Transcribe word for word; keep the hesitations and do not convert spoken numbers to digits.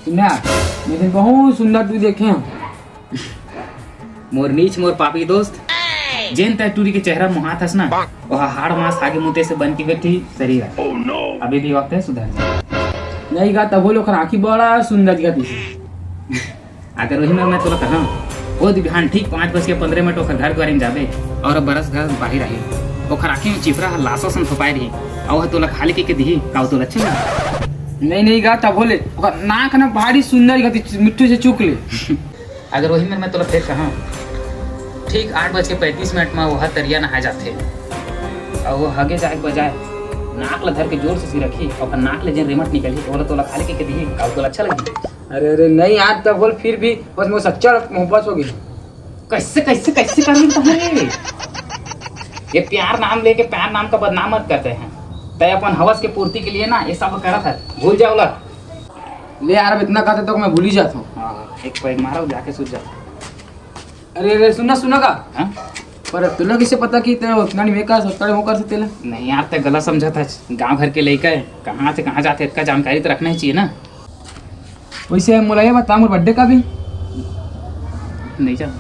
सुन ना, मैं दिन बहुत सुंदर टूरी देखे हंव। मोर नीच, मोर पापी दोस्त, जेन तैं टूरी के चेहरा मुहात हस ना, ओहा हाड़ मांस, हागे मूते से बन के बैठी शरीर आय। अभी भी वक्त हे, सुधर जा। नहीं गा, तभो ले ओखर आँखी बड़ा सुंदर दिखत हे। अगर वही में मैं तोला कहा, ओ दे बिहान ठीक पाँच बज के पन्द्रह मिनट ओखर घर दुआरी में जाबे, अउ बरस घर बाहिर आही, ओखर आँखी में चिपरा ह लासा सन थोपाए रही, अउ ओह तोला खा ले कहिके दिही, का ओ तोला अच्छा लगही? नहीं, नहीं गा, तभो ले ओखर नाक ना भारी सुंदर दिखत हे, मिट्ठू से चूक ले। अगर वही में मैं तोला फेर कहा, ठीक आठ बज के पैंतीस मिनट में ओह तरिया नहाए जाथे, अउ ओ हगे जाए के बजाय नाक ला धर के जोर से सिरकही, अउ ओखर नाक ले जेन रेमट निकलही, ओला तोला खा ले कहिके दिही, का ओ तोला अच्छा लगही? अरे, अरे, नहीं यार, तभो ले फिर भी बस मोर सच्चा मोहब्बत होगे। कैसे, कैसे, कैसे कर लेता है ये? ये प्यार नाम लेके प्यार नाम का बदनाम मत करते हैं। तय अपन हवस के पूर्ति के लिए ना ये सब करत है, भूल जाओ ला। ले यार, अब इतना कहते तो मैं भूल ही जाता हूँ। हाँ, एक पैग मारो, जाके सूत जाओ। अरे, अरे, सुना, सुना का? हाँ? पर अब तोला कैसे पता कि तेरा उतना नहीं मैं कर सकता, वो कर सकते ला? नहीं यार, तय गलत समझत है। गांव भर के लइका है, कहाँ से कहाँ जाते, इतना जानकारी तो रखना ही चाहिए ना। वैसे मोला ये बता, मोर बर्थडे कब हे? नहीं जाना।